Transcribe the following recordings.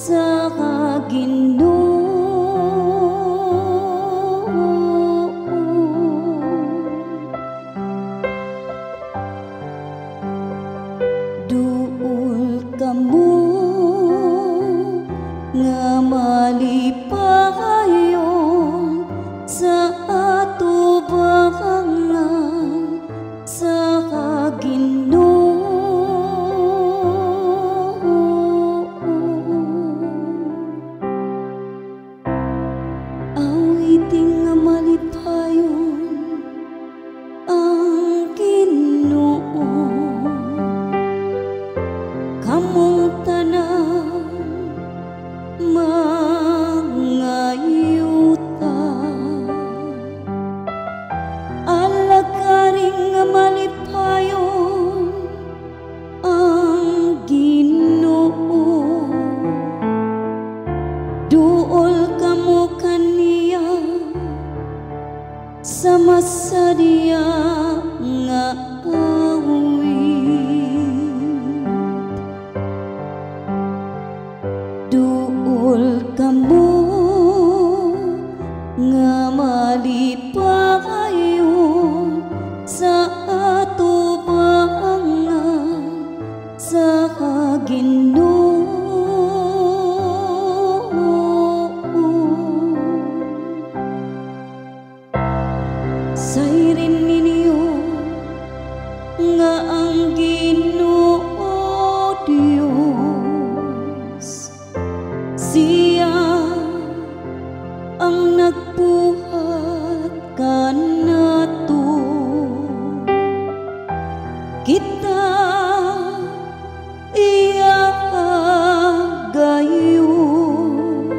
sa Ginoo. Duol kamo nga malipayon sa atubangan sa Ginoo. Awitin nga malipayon ang Ginoo, kamong tanan mga yuta. Alagaring nga malipayon ang Ginoo, duol kamo kaniya sa masadya nga awit. Duol kamo nga malipayon sa atubangan sa Ginoo. Sayrin ninyo nga ang Ginoo Dios, siya ang nagbuhat kanato. Kita iya gayon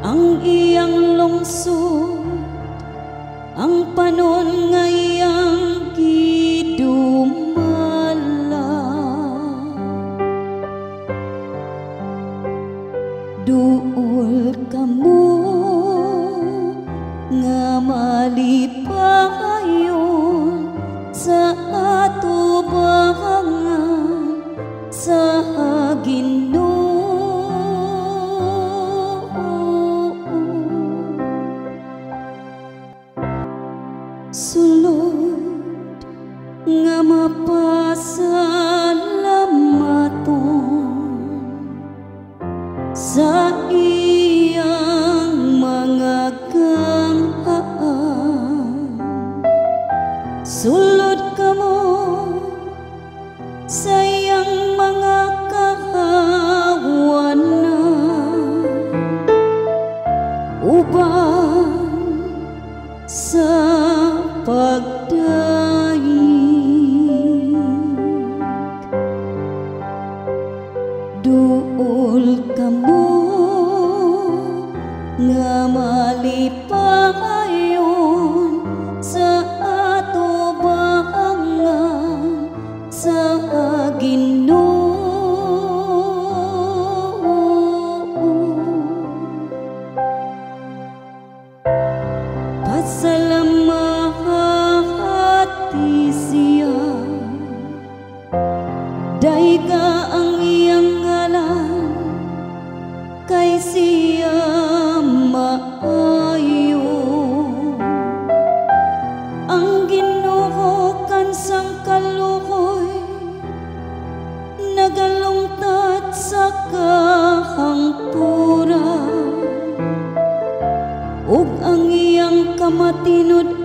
ang iyang lungsod, ang panon nga iyang gidumala. Duol kamo nga malipayon sa atubangan sa Ginoo. Sulod nga mapasalamaton sa iyang mga ganghaan. Sulod kamo sa iyang mga kahawanan, uban sa pagdaig. Duol kamo nga malipayon sa atubangan sa Ginoo. Pasalamati siya, dayga ang iyang ngalan, kay siya maayo. Ang Ginoo kansang kalukoy, nagalungtad sa kahangturan, ug ang iyang kamatinud